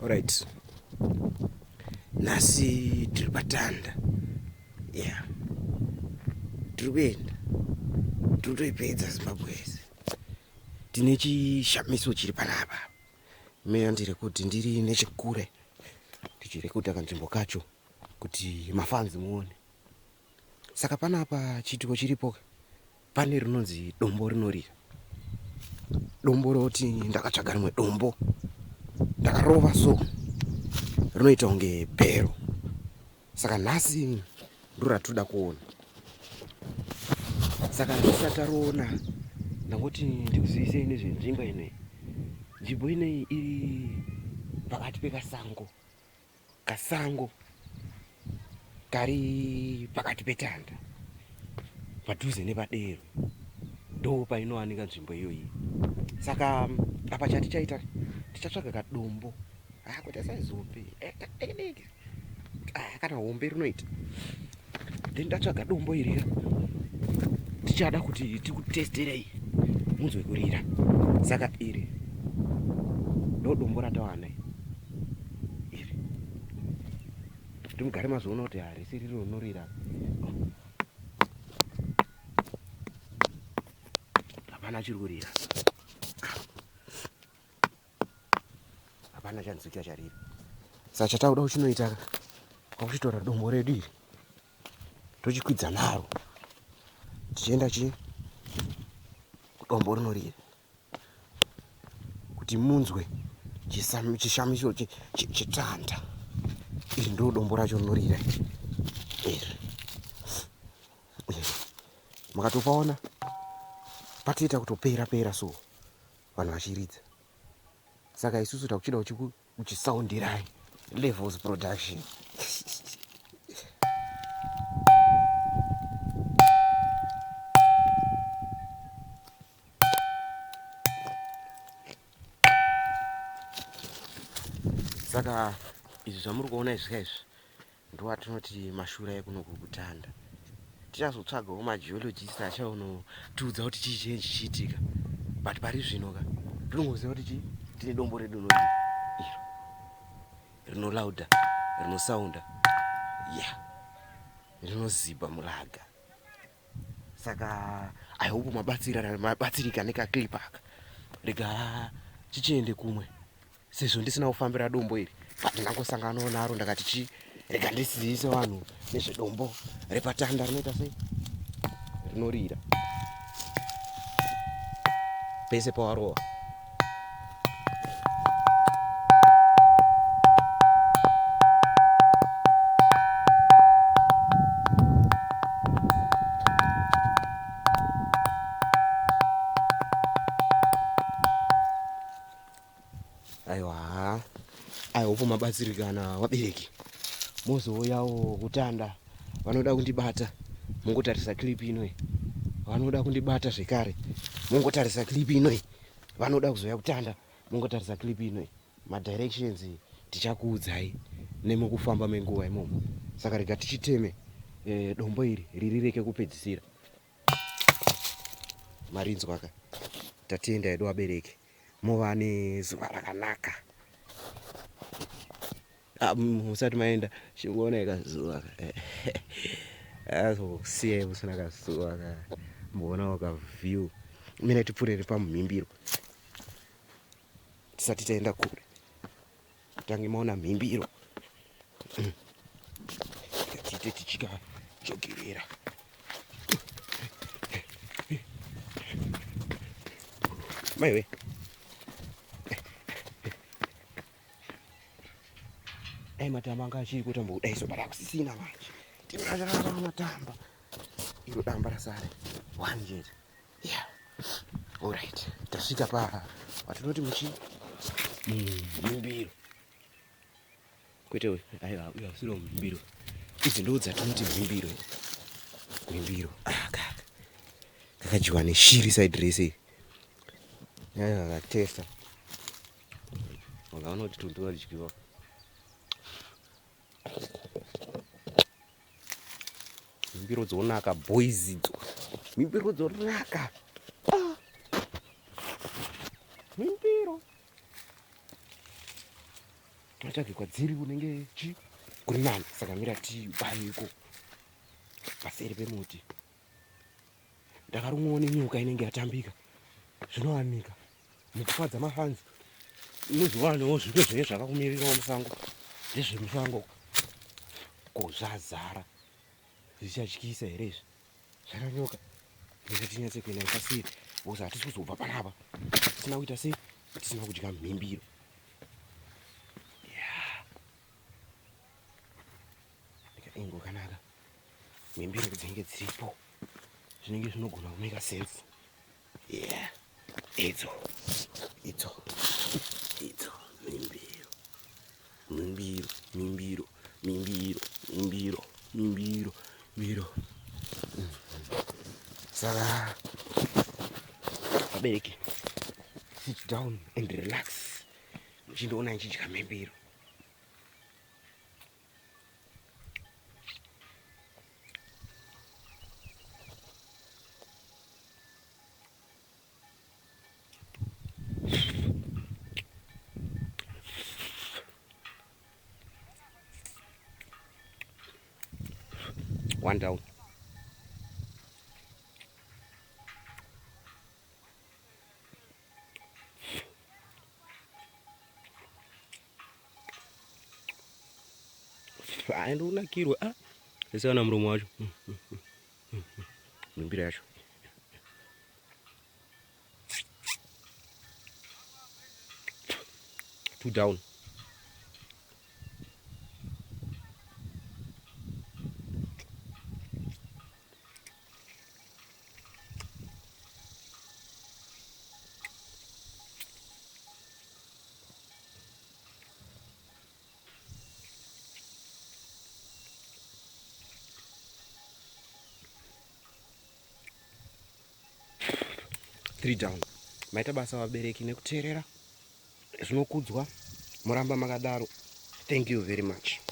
Alright. Nhasi tiri patanda. Yeah. Tiri kuenda. Tiri kutoipedza Zimbabwe yese. Tine chishamiso chiri panapa. Meya ndiri kuti ndiri nechekure. Tichirekodha kanzvimbo kacho kuti mafanzi muone. Saka panapa chiitiko chiripo pane rinonzi dombo rinorira. Dombo roti ndakatsvaga rimwe dombo ndakarova so rinoita kunge bhero. Saka nhasi ndiro ratinoda kuona. Saka tisati taroona ndangoti ndikuzivisei nezvenzvimbo inoyi. Nzvimbo inoyi iri pakati pekasango. Kasango kari pakati petanda padhuze nepadero ndo painowanika nzvimbo iyoyi. Saka apa chatichaita tichatsvaga kadombo ah, kwete size hombe eh, diki diki ah, kana hombe rinoita then tatsvaga dombo iri ka tichada kuti tikutesterei munzwe kurira. Saka iri ndo dombo ratawana iri kuti mugare mazoona kuti harisi riri rinorira. Hapana chiri kurira, hapana chanzwika charira. Saka chatakuda kuchinoita kwakuchitora dombo redu iri tochikwidza naro tichienda chi kudombo rinorira kuti munzwe chishamiso chetanda iri. Ndo dombo racho rinorira iri. Makatopaona patoita kutopera pera so vanhu vachiridza. Saka isusu takuchida kuchisaundirai Levels Production. Saka izvi zvamuri kuona izvi ka izvi ndoatinoti mashura ekunoku kutanda. Tichazotsvagawo mageologist achaonotiudza kuti chii chinenge chichiitika, but pari zvino ka tinongoziva kuti chii tine dombo redu rinori iro rinolauda rinosaunda ya yeah. Rinoziba muraga. Saka I hope mabatsira mabatsirika nekaclip aka. Rega chichiende kumwe sezvo ndisina kufambira dombo iri, but ndangosanganawo naro ndakati chi rega ndisizise vanhu nezvedombo repatanda rinoita sei rinorira pese pawarowa. Aiwa, I hope mabatsirikana vabereki. Mozouyawo kutanda. Vanoda kundibata mungotarisa clip inoi, vanoda kundibata zvekare mungotarisa clip inoi, vanoda kuzouya kutanda mungotarisa clip inoi. Madirections tichakuudzai nemukufamba menguva imomo. Saka rega tichiteme dombo iri ririreke kupedzisira. Marinzwaka, tatenda hedu vabereki, mova nezuva rakanaka. Musati maenda chingoona kazuva azosiyai musina kazuva ka mboonawo kaview. Mina tipfurere pamhimbiro tisati taenda kure, tange maona mhimbiro tiite tichikajogerera. Maiwe, dai matamba anga achiri kutamba kudai so, but akusisina manje. Tinazvarara matamba, iro damba rasare one chete. Yeah, alright, tasvika pa patinoti muchi mumhimbiro. Kwete, aiwa, uyo hausiro mhimbiro. Idzi ndo dzatinoti mhimbiro. Mhimbiro ah, kaka kakadyiwa neshiri side rese iri, kakatesta wakaona kuti tundu wadyiwa. Mhimbiro dzonaka boys idzo, mhimbiro dzonaka. Ah. Mhimbiro. Tinotsvage kwadziri kunenge chi kuri nani. Saka mira tibayeko paseri pemuti. Ndakarumwawo nenyoka inenge yatambika. Zvinowanika mukufadza mafanzi unozowanawo zvimwe zvinenge zvakakumirirawo musango ndezvemusango ko zvazara zvichatyisa here izvi zvakanyoka rega tinyatse kuenda pasiri because hatisi kuzobva panapa tisina kuita sei tisina kudya mhimbiro ingo kanaka mhimbiro dzinenge dziripo zvinenge zvinogona kumeka sense yeah idzo idzo idzo mhimbiro mhimbiro mhimbiro mhimbiro mhimbiro mhimbiro mbiro saka vabereki sit down and relax muchindiona ndichidya mhimbiro One down. Aindonakirwa ah ese ana muromo wacho mimbira yacho two down Three down. Maita basa vabereki nekuteerera. Zvinokudzwa. Muramba makadaro. Thank you very much.